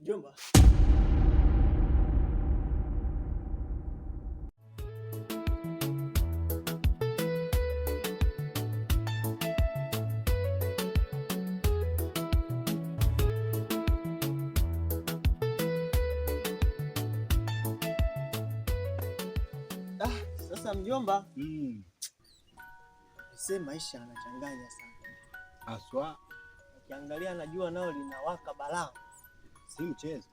Jomba. Ah, sasa mjomba. Se maisha anachanganya sana. Aswa. Ukiangalia najua nao linawaka balaa. Si mchezo.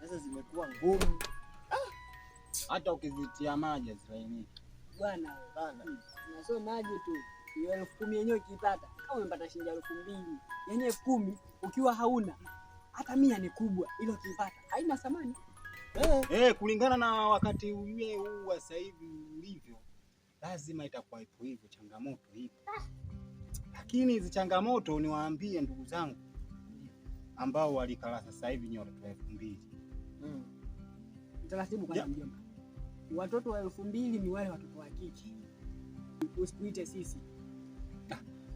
Sasa zimekuwa ngumu. Hata ukizitia maji hazilainiki. Bwana, Bana. Na sio maji tu. Hiyo 10,000 yenyewe ukiipata, kama umepata shilingi 2,000. Yaani 10,000 ukiwa hauna hata 100 ni kubwa, ila ukiipata haina thamani. Kulingana na wakati ule huu wa sasa hivi ulivyo, lazima itakuwa ipo hivyo, changamoto ipo. Lakini hizi changamoto niwaambie ndugu zangu ambao walikala sasa hivi ni watoto wa 2,000. Taratibu kwanza mjomba. Watoto wa 2,000 ni wale watoto wa kike. Usikuite sisi.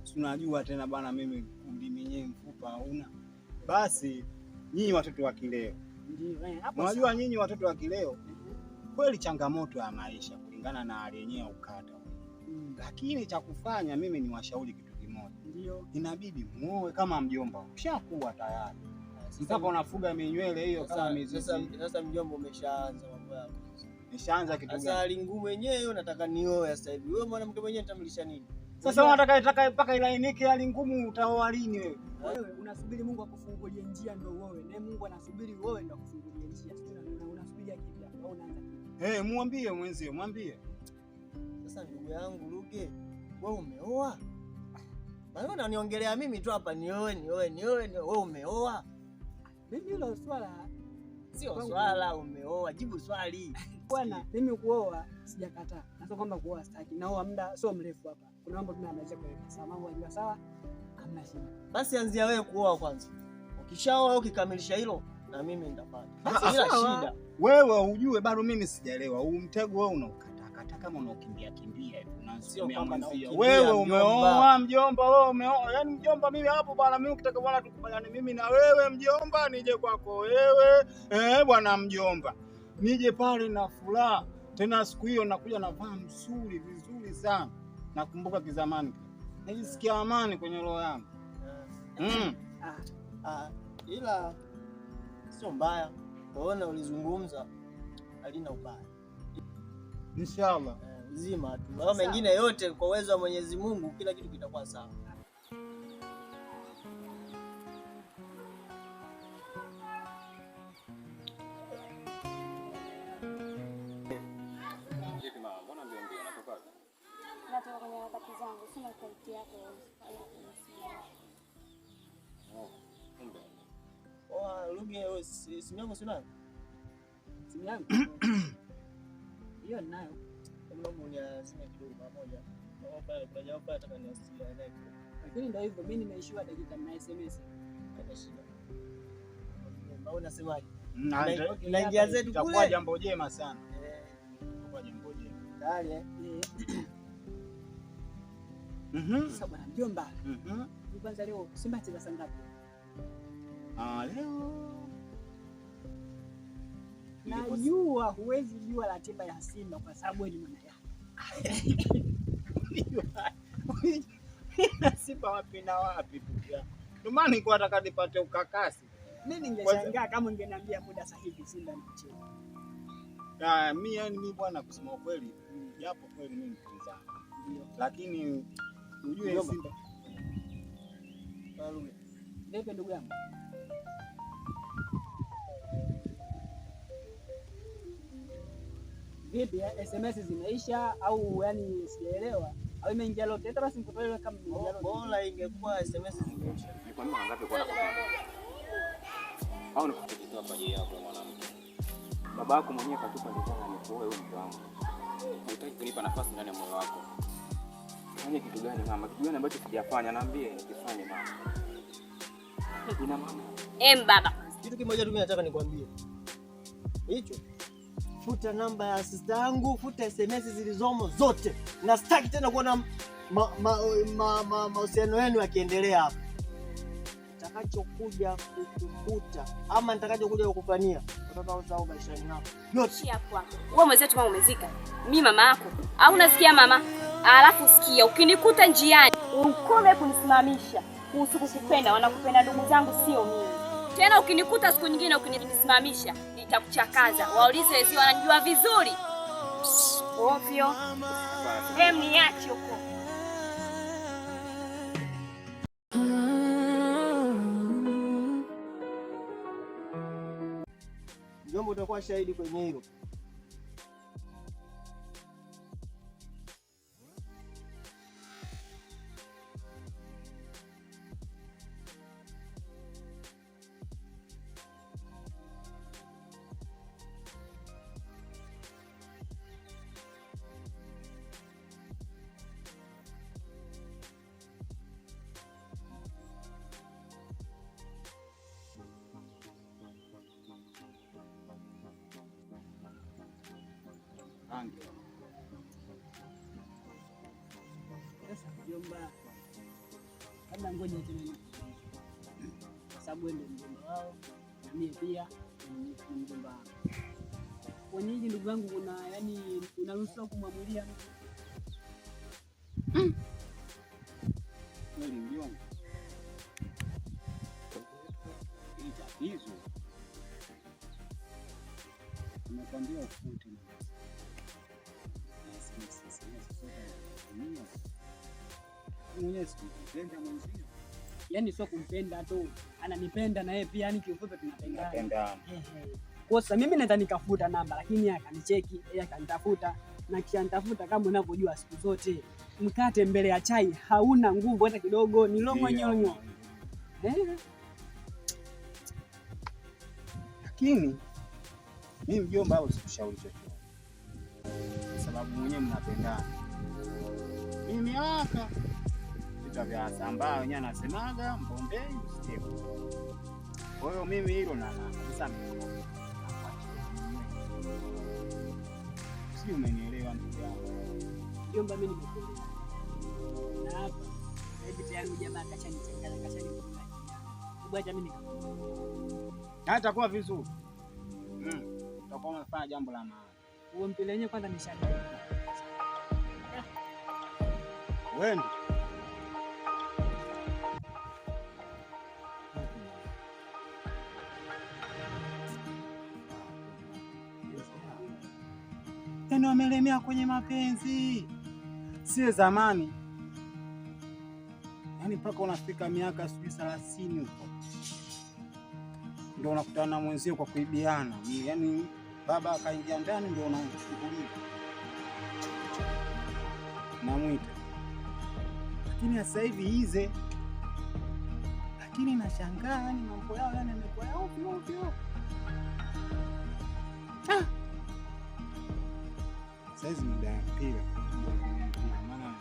Si unajua tena bwana, mimi ulimi yenyewe mfupa hauna. Basi nyinyi watoto wa kileo. Ndio, hapo Unajua sawa. nyinyi watoto wa kileo kweli changamoto ya maisha kulingana na hali yenyewe ya ukata. Lakini cha kufanya mimi ni washauri kitu kimoja. Ndio. Inabidi muoe kama mjomba. Ushakuwa tayari. Mpaka unafuga minywele hiyo kama mizizi. Sasa mjomba umeshaanza mambo yako. Nishaanza kitu Sasa gani? hali ngumu yenyewe unataka nioe sasa hivi. Wewe mwanamke mwenyewe nitamlisha nini? Sasa unataka itaka mpaka ilainike hali ngumu, utaoa lini wewe? Wewe unasubiri Mungu akufungulie njia ndio uoe. Naye Mungu anasubiri wewe ndio akufungulie njia. Sio unasubiria kipi hapo? Au unaanza kipi? Muambie mwenzio, mwambie. Sasa ndugu yangu Luge, wewe umeoa? Maana unaniongelea mimi tu hapa nioe, nioe, nioe, nioe. Wewe umeoa? Mimi hilo swala sio swala, umeoa. Jibu swali. Bwana, mimi kuoa sijakataa. Na sio kwamba kuoa sitaki. Naoa muda sio mrefu hapa. Kuna mambo tunayamaliza kwa hiyo. Sawa, mambo yakiwa sawa, hamna shida. Basi anzia wewe kuoa kwanza. Ukishaoa ukikamilisha hilo na mimi nitapata. Basi Bila sawa. shida. Wewe ujue bado mimi sijaelewa. Huu mtego wewe unaukatakata kama unaukimbia kimbia hivi. Sio Unasomea kwamba mwenzio. naukimbia, Wewe mjomba. umeoa mjomba, wewe umeoa. Yaani mjomba mimi hapo bwana, mimi ukitaka bwana tukubaliane mimi na wewe mjomba, nije kwako wewe. Bwana mjomba. Nije pale na furaha. Tena siku hiyo nakuja navaa msuri vizuri sana. Nakumbuka kizamani. Najisikia amani kwenye roho yangu. Ila sio mbaya. Kwaona ulizungumza halina ubaya. Inshallah. Uzima tu. Hayo mengine yote kwa uwezo wa Mwenyezi Mungu kila kitu kitakuwa sawa. Vipi mama, mbona mbio mbio unatoka wapi? Natoka kwenye harakati zangu, sina sauti yako. Oh, kumbe. Oh, Luge, wewe simu yangu sina? Simu yangu? Hiyo ninayo. Hebu uniazime kidogo mara moja. Naomba pale kuna jamaa pale nataka niwasiliane naye kidogo. Lakini ndio hivyo, mimi nimeishiwa dakika na SMS. Haina shida. Au unasemaje? Naingia zetu Itakuwa kule. jambo jema sana. Itakuwa jambo jema. Tayari? Sasa bwana mjomba. Kwanza leo Simba cheza saa ngapi? Leo. Najua huwezi jua ratiba ya Simba kwa sababu wewe ni mwana Yanga. Na Simba wapi na wapi ndugu yangu? Ndio maana nilikuwa nataka nipate ukakasi. Mimi ningeshangaa kama ungeniambia muda sahihi Simba anacheza. Mimi yani mimi bwana kusema ukweli, japo kweli mimi mpinzani. Ndio. Lakini ujue Mjomba. Simba. Salume. Vipi ndugu yangu? Vipi, SMS zimeisha au yani sijaelewa? Au imeingia lote? Hata basi nikutoe kama imeingia lote. Bora ingekuwa SMS zimeisha. Ni kwa nini ngapi kwa nakupa? Au nikukujitoa kwa ajili yako mwanamke? Baba yako mwenyewe katupa ridhaa nikuoe wewe mke wangu. Hutaki kunipa nafasi ndani ya moyo wako. Fanye kitu gani mama? Kitu gani ambacho sijafanya? Niambie nikifanye mama. Ina maana. Baba. Kitu kimoja tu mimi nataka nikwambie. Hicho. Futa namba ya sister yangu, futa SMS zilizomo zote. Na sitaki tena kuona mahusiano yenu yakiendelea hapa. Nitakachokuja kukukuta ama nitakachokuja kukufanyia utakaosahau maishani yako yote. Hapo hapo. Wewe mwenzetu mama umezika. Mimi mama yako. Au unasikia mama? Alafu sikia, ukinikuta njiani ukome kunisimamisha kuhusu kukupenda, wanakupenda ndugu zangu sio mimi. Tena ukinikuta siku nyingine ukinisimamisha nitakuchakaza. Waulize wezi wanajua vizuri. Ovyo. Hem, niache huko. Mjomba, utakuwa shahidi kwenye hilo. Sasa mjomba, labda ngoja tena, kwa sababu wewe ndio mjomba wao na mimi pia ni mjomba wao. Kwenye hili ndugu yangu, kuna yani unaruhusiwa kumwamulia mtu Kweli mjomba, hili tatizo nimekwambia ufute na SMS zote mwenyewe sikumpenda mwenzio. Yani sio kumpenda tu, ananipenda na yeye pia, yani kiufupi tunapendana. Napendana. Kwa sasa mimi naweza nikafuta namba, lakini yeye akanicheki, yeye akanitafuta, na kisha nitafuta, kama unavyojua siku zote mkate mbele ya chai hauna nguvu hata kidogo, ni longo nyonyo. Lakini mimi mjomba, au sikushauri chochote, sababu mwenyewe mnapendana. Mimi haka vita vya sambaa wenyewe anasemaga mbombei usikie. Kwa hiyo mimi hilo na kabisa mimi si umenielewa ndugu yangu? Mjomba, mimi nimekuelewa. Na hapa hivi tayari jamaa kashanichanganya, kashanivuruga. Hebu acha mimi nikakuone. Na itakuwa vizuri. Utakuwa umefanya jambo la maana. Huo mpira wenyewe kwanza nishajua. Wewe yaani wamelemea kwenye mapenzi, si zamani. Yaani mpaka unafika miaka sijui 30 huko ndio unakutana na mwenzio kwa kuibiana. Yaani baba akaingia ndani ndio unamchukulia namwita. Lakini sasa hivi ize, lakini nashangaa yani mambo yao yani yamekuwa ya ovyo ovyo. Saizi muda ya mpira, maana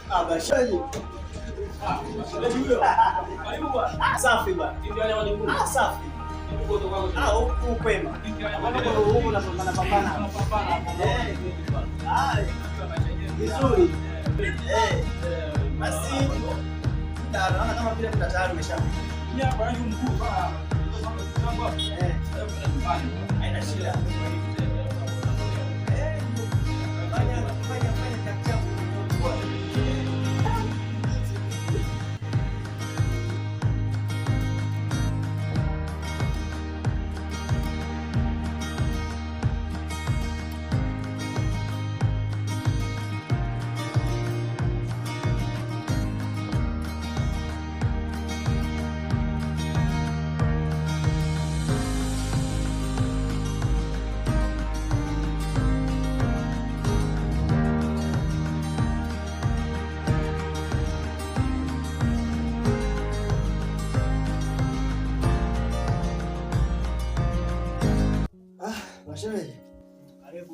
Abashaji. Safi bwana. Safi. Huku kwema. Huku unapambana pambana. Vizuri. Basi naona kama vile kuna tayari umeshafika. Haina shida. Fanya fanya fanya chap chap.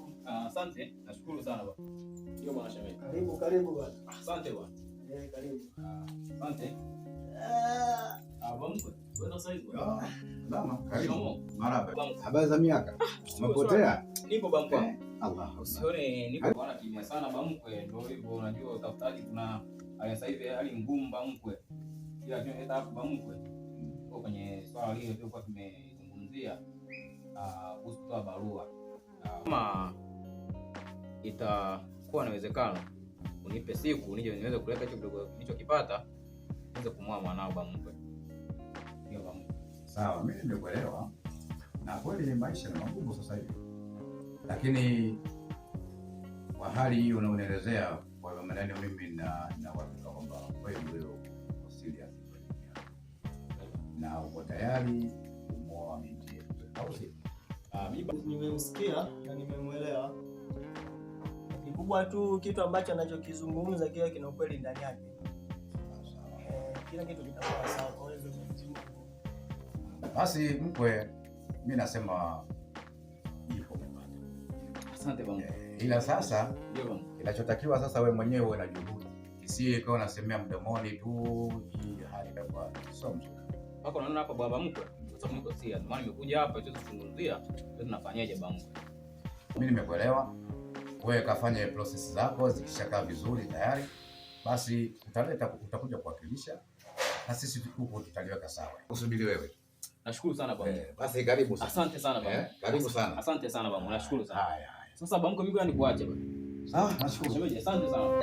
Karibu. Asante, nashukuru sana bwana. Ndio bwana shemeji. Karibu, karibu bwana. Asante bwana. Eh, karibu. Asante. Bwana mkwe, wewe sasa hivi bwana. Salama, karibu. Marhaba. Bwana. Habari za miaka? Umepotea? Nipo bwana mkwe. Allah. Usione niko bwana kimya sana bwana mkwe, ndio hivyo unajua utafutaji kuna hali sasa hivi hali ngumu bwana mkwe. Ila tunaleta hapo bwana mkwe. Kwa kwenye swala lile tulikuwa tumezungumzia kuhusu kutoa barua. Kama itakuwa na uwezekano unipe siku nije niweze kuleta hicho kidogo nilichokipata niweze kumwoa mwanao bwana mkwe. Ndio bwana mkwe. Sawa, mimi nimekuelewa. Na kweli maisha ni magumu sasa hivi. Lakini kwa hali hiyo unaonielezea kwa maneno mimi na uhakika kwamba kweli wewe uko serious na uko tayari kumwoa binti yetu. Au sio? Mimi Nimemsikia na nimemuelewa. Kikubwa tu kitu ambacho anachokizungumza kiwe kina ukweli ndani yake. Kila kitu kitakuwa sawa kwa uwezo wa Mwenyezi Mungu. Basi mkwe, mimi nasema ipo umepata. Asante bwana mkwe. Ila sasa Ndio bwana mkwe. kinachotakiwa sasa wewe mwenyewe uwe na juhudi. Isiye ikawa unasemea mdomoni tu, hii hali itakuwa sio mzuri. Paka unaona hapa baba mkwe, kwa sababu niko serious. Maana nimekuja hapa tuweze kuzungumzia, tuwe tunafanyaje baba mkwe. Mimi nimekuelewa. Wewe kafanye process zako, zikishakaa vizuri tayari, basi utaleta utakuja kuwakilisha na sisi huko tutaliweka sawa. Usubiri wewe. Nashukuru sana baba mkwe. Basi karibu sana. Asante sana baba. Karibu sana. Asante sana baba, nashukuru sana. Haya haya. Sasa baba mkwe, mimi ngoja nikuache baba. Sawa, nashukuru. Shemeji, asante sana.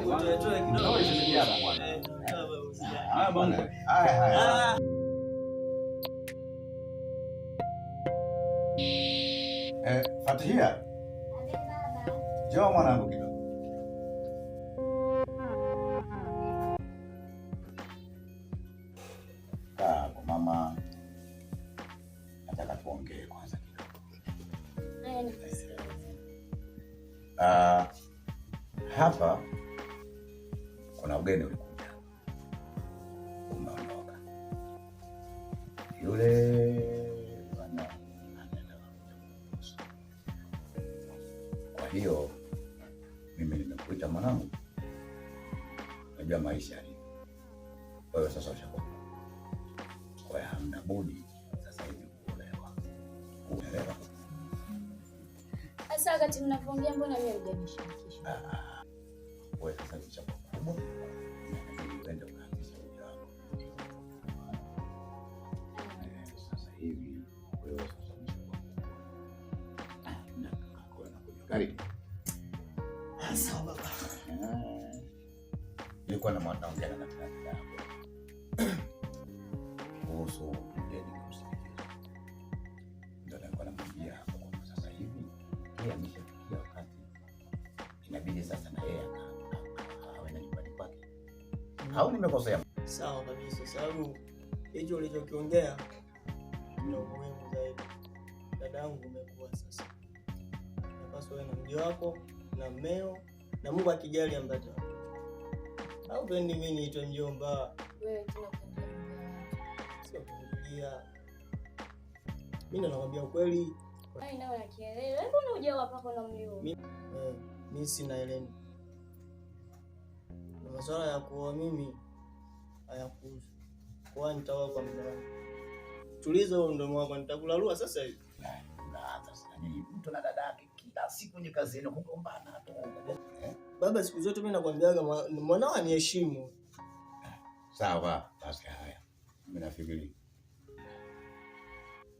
Nikutoe kidogo. Shemeji hapa bwana. Haya baba mkwe. Haya haya. Fatihia. Njoo mwanangu kidogo. Kaa mama. Nataka tuongee kwanza kidogo. Haya, nikusikilize. Hapa kuna ugeni ulikuja. Umeondoka. Yule bwana anataka kuja. Kwa hiyo mimi nimekuita mwanangu. Unajua maisha yalivyo. Wewe sasa ushakuwa. Kwa hiyo hamna budi sasa hivi kuolewa. Unaelewa? Sasa wakati mnapoongea mbona mimi hamjanishirikisha? Wewe sasa ushakuwa mkubwa. Na uende ukaanzisha uja wako. Sasa hivi wewe sasa ushakuwa mkubwa. Na kakako anakuja. Karibu. Sawa baba. Nilikuwa na naongea na dada yako kuhusu mgeni kumsindikiza. Ndio nilikuwa namwambia hapo kwamba sasa hivi yeye ameshafikia wakati inabidi sasa na yeye awe na nyumbani kwake. Au nimekosea? Sawa kabisa, sababu hicho ulichokiongea ndio muhimu zaidi. Dada yangu umekuwa sasa. Napaswa wewe na mke wako na mmeo na Mungu akijali ambata. Au pendi mimi niitwe mjomba? Wewe tena kuingilia. Sio kuingilia. Mimi ndo nakwambia ukweli. Ai nao na kielele. Wewe mbona hujaoa pako na mlio? Mimi sina eleni. Na masuala ya kuoa mimi hayakuhusu. Kwa nitaoa kwa muda wangu. Tuliza huo mdomo wako nitakulalua sasa hivi. Unaanza sasa nini? Mtu na dada yake kila siku ni kazi yenu kugombana tu. Baba, siku zote mimi nakwambiaga mwanao aniheshimu. Sawa, basi haya. Mimi nafikiri.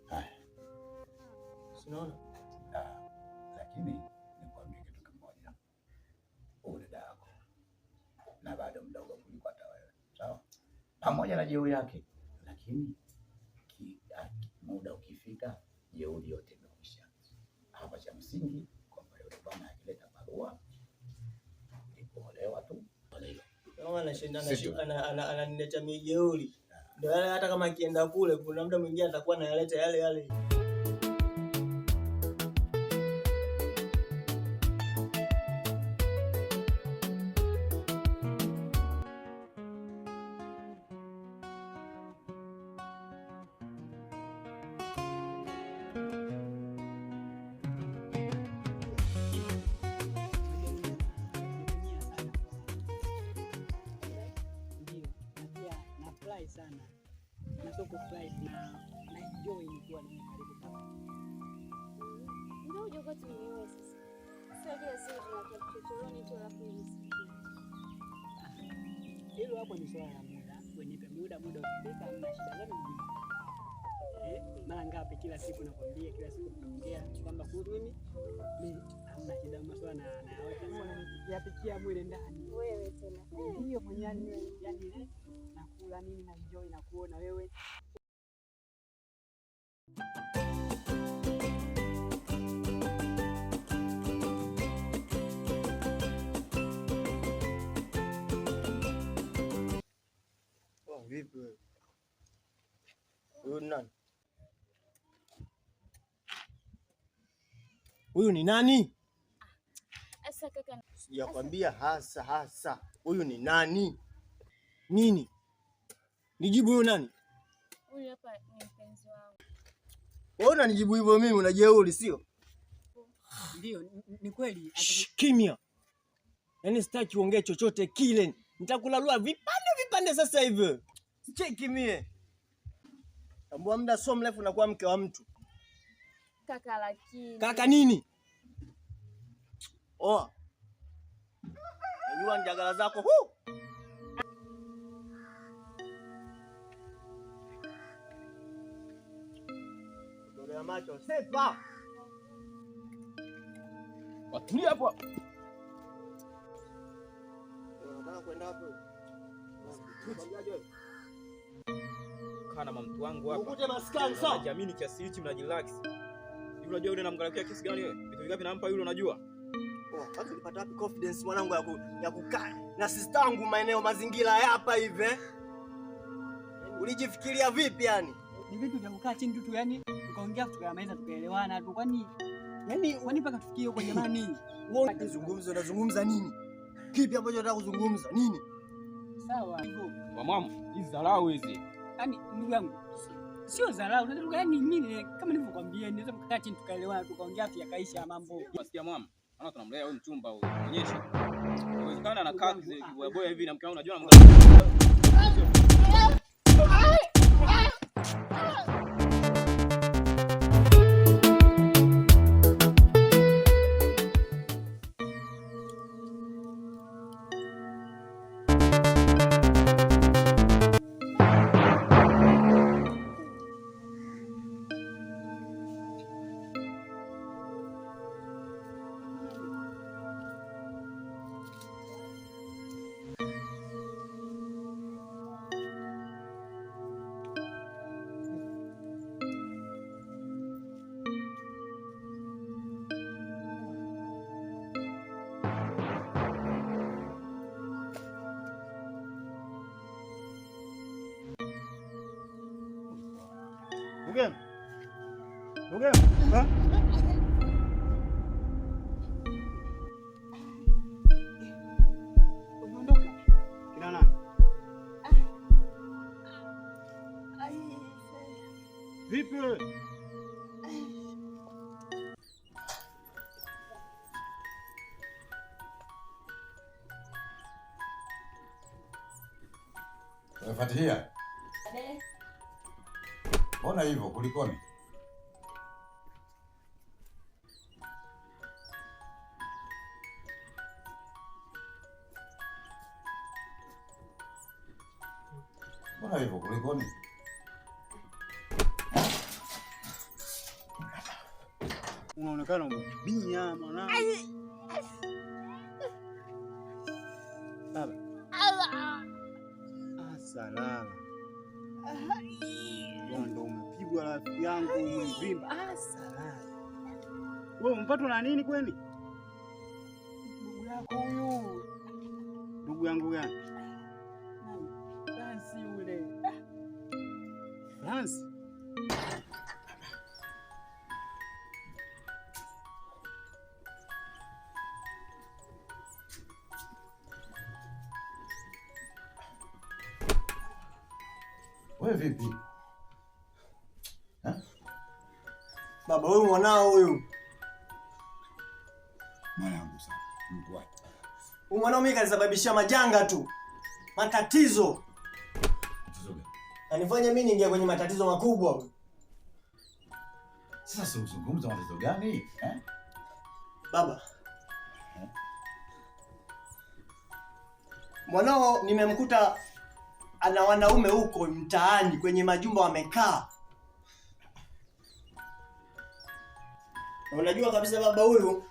Haya. Unaona? Lakini nikwambie kitu kimoja. Huyu dada yako na bado mdogo kuliko hata wewe. Sawa? Pamoja na jeuri yake, lakini muda ukifika jeuri yote imekwisha. Hapa cha msingi kwamba yule bwana akileta barua ni kuolewa tu. Kama anashinda ananiletea mijeuri. Ndio yale hata kama akienda kule kuna muda mwingine atakuwa analeta yale yale. Nafurahi sana. Na sio kufurahi na enjoy nikiwa na wewe karibu sana. Ndio uje kwetu nioe sasa. Sio kila siku tunakuwa kichochoroni tu alafu nisikie. Hilo hapo ni swala la muda. Wewe nipe muda, muda ukifika hamna shida. Gani mjini? Mara ngapi kila siku nakwambia, kila siku tunaongea kwamba kuhusu mimi hamna shida masuala na nayaweka sana, nipikia mwile ndani. Wewe tena. Ndio mwenyewe yani nakula nini na enjoy na kuona wewe. Oh, vipi wewe? Huyu ni nani? Huyu ni nani? Sasa kaka, Sijakwambia hasa hasa. Huyu ni nani? Nini? Nijibu huyu nani? Huyu hapa ni mpenzi wangu. Wewe unanijibu hivyo mimi una jeuri sio? Ndio, ni kweli. Kimya. Yaani sitaki uongee chochote kile. Nitakulalua vipande vipande sasa hivi. Cheki mie. Tambua muda sio mrefu nakuwa mke wa mtu. Kaka lakini. Kaka nini? Oa. Najua njagala zako. Huu. Dole ya macho. Sepa. Watulia hapo. Unataka kwenda wapi? Kana mtu wangu hapa. Ukute maskani sawa? Najiamini kiasi hichi mnajirelax. Hivi unajua yule namgharamikia kiasi gani wewe? Vitu vingapi nampa yule unajua? Oh, kwanza ulipata wapi confidence mwanangu ya kukaa na sister yangu maeneo mazingira hapa hivi eh? Ulijifikiria vipi yani? Ni vitu vya kukaa chini tu yani tukaongea tukamaliza tukaelewana tu. Kwani yani kwani mpaka tufikie huko jamani? Wewe unazungumza unazungumza nini? Kipi ambacho unataka kuzungumza? Nini? Sawa. Hivyo. Wamamu, hizi dharau hizi. Yaani ndugu yangu sio dharau, nataka yani mimi kama nilivyokuambia niweza kukaa chini tukaelewana tukaongea tu yakaisha mambo. Unasikia mama? Maana tunamlea huyu mchumba huyu. Onyesha. Inawezekana anakaa kiboya hivi na mke wangu unajua namgharamikia. Mugem. Ha? Umeondoka? Kina nani? Vipi wewe? Fatihia. Mbona hivyo kulikoni? Mbona hivyo kulikoni? Unaonekana umeumia mwanangu. Baba. Asalala. Bwana ndo umepigwa rafiki yangu umevimba. Asalala. Wewe umepatwa na nini kwani? Ndugu yako huyu. Ndugu yangu gani? Nani? Fransi yule. Fransi? Wewe vipi? Baba huyu mwanao huyu. Mwanangu sana. Mungu wake. Huyu mwanao mimi kanisababishia majanga tu. Matatizo. Tatizo gani? Anifanya mimi niingie kwenye matatizo makubwa. Sasa uzungumza matatizo gani? Eh? Baba. Mwanao nimemkuta ana wanaume huko mtaani kwenye majumba wamekaa. Na unajua kabisa baba huyu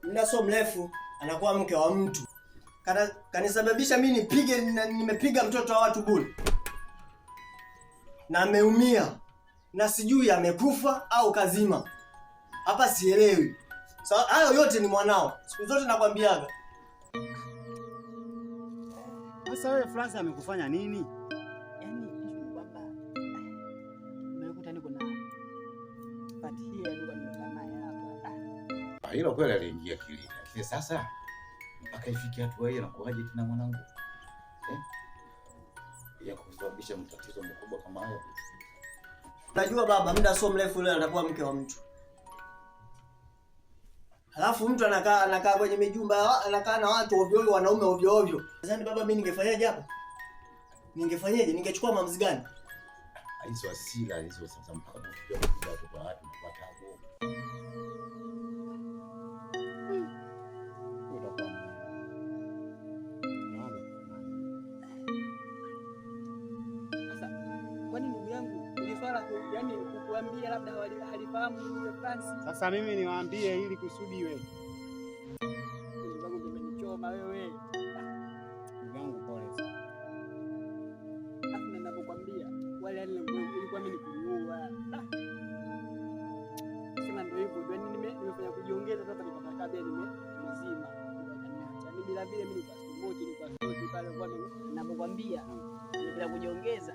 muda sio mrefu anakuwa mke wa mtu. Kanisababisha mimi nipige, nimepiga mtoto wa watu bure. Na ameumia. Na sijui amekufa au kazima. Hapa sielewi. Sasa hayo yote ni mwanao. Siku zote nakwambiaga. Sasa wewe Francis amekufanya nini? Yaani issue ni kwamba nimekuta niko na Fatia niko nimekaa naye hapa. Hilo kweli aliingia akilini. Lakini sasa mpaka ifikie hatua hiyo inakuwaje tena mwanangu? Eh? Ya kusababisha matatizo makubwa kama hayo. Unajua baba, muda sio mrefu leo atakuwa mke wa mtu. Alafu mtu anakaa kwenye mijumba, anakaa na watu ovyo ovyo, wanaume ovyo ovyo. Nadhani baba mimi ningefanyaje hapo? Ningefanyaje? Ningechukua maamuzi gani? Hizo hasira hizo sasa mpaka kupiga watu kwa watu kwa taabu. Sasa kwani ndugu yangu ni swala yani kukuambia labda alifahamu yule Francis. Sasa mimi niwaambie ili kusudi wewe. Ndugu yangu umenichoma wewe. Ndugu yangu pole sana. Alafu ninapokuambia wale yani ilikuwa mimi nikuniua. Sema ndio hivyo, yani nimefanya kujiongeza sasa nikapata kabla nimezima. Yaani bila vile mimi nilikuwa simoki, nilikuwa simoki pale kwa mimi ninapokuambia bila kujiongeza.